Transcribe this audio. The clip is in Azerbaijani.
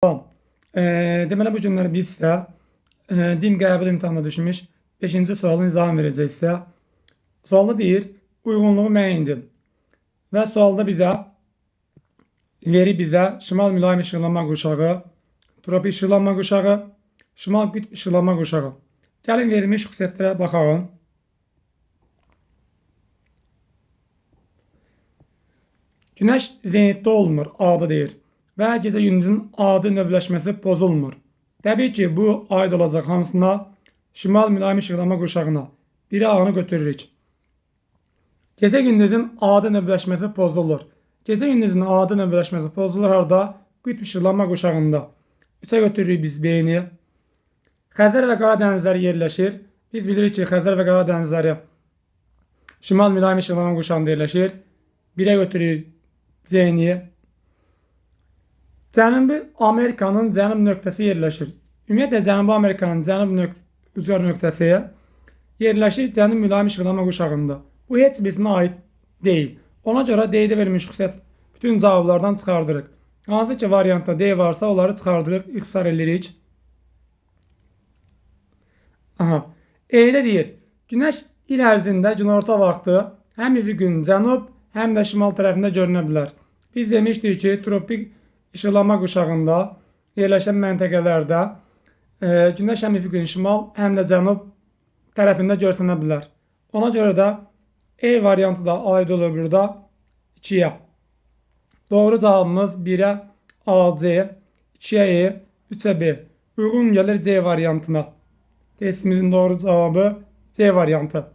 Salam. Deməli bu günlər biz sizə DİM qəbul imtahanına düşmüş 5-ci sualın izahını verəcəyik sizə. Sualda deyir, uyğunluğu müəyyən edin. Və sualda bizə veri bizə şimal mülayim işıqlanma qurşağı, tropik işıqlanma qurşağı, şimal qütb işıqlanma qurşağı. Gəlin verilmiş xüsusiyyətlərə baxalım. Günəş zenitdə olmur, A-da deyir. Və gecə gündüzün adi növləşməsi pozulmur. Təbii ki, bu aid olacaq hansına? Şimal mülayim işıqlanma qurşağına. 1-ə A-nı götürürük. Gecə gündüzün adi növləşməsi pozulur. Gecə gündüzün adi növləşməsi pozulur harda? Qütb işıqlanma qurşağında. 3-ə götürürük biz B-ni. Xəzər və Qara dənizləri yerləşir. Biz bilirik ki, Xəzər və Qara dənizləri şimal mülayim işıqlanma qurşağında yerləşir. 1-ə götürürük C-ni. Cənubi Amerikanın cənub nöqtəsi yerləşir. Ümumiyyətlə Cənubi Amerikanın cənub ucqar nöqtəsi yerləşir cənub mülayim işıqlanma qurşağında. Bu heç birisinə aid deyil. Ona görə D-də verilmiş xüsusiyyət bütün cavablardan çıxardırıq. Hansı ki variantda D varsa onları çıxardırıq, ixtisar edirik. Aha. E-də deyir, günəş il ərzində günorta vaxtı həm üfüqün cənub, həm də şimal tərəfində görünə bilər. Biz demişdik ki, tropik işıqlanma qurşağında yerləşən məntəqələrdə günəş həm üfüqün şimal, həm də cənub tərəfində görsənə bilər. Ona görə də E variantı da aid olur burada 2-yə. Doğru cavabımız 1-ə AC, 2-yə E, 3-ə B. Uyğun gəlir C variantına. Testimizin doğru cavabı C variantı.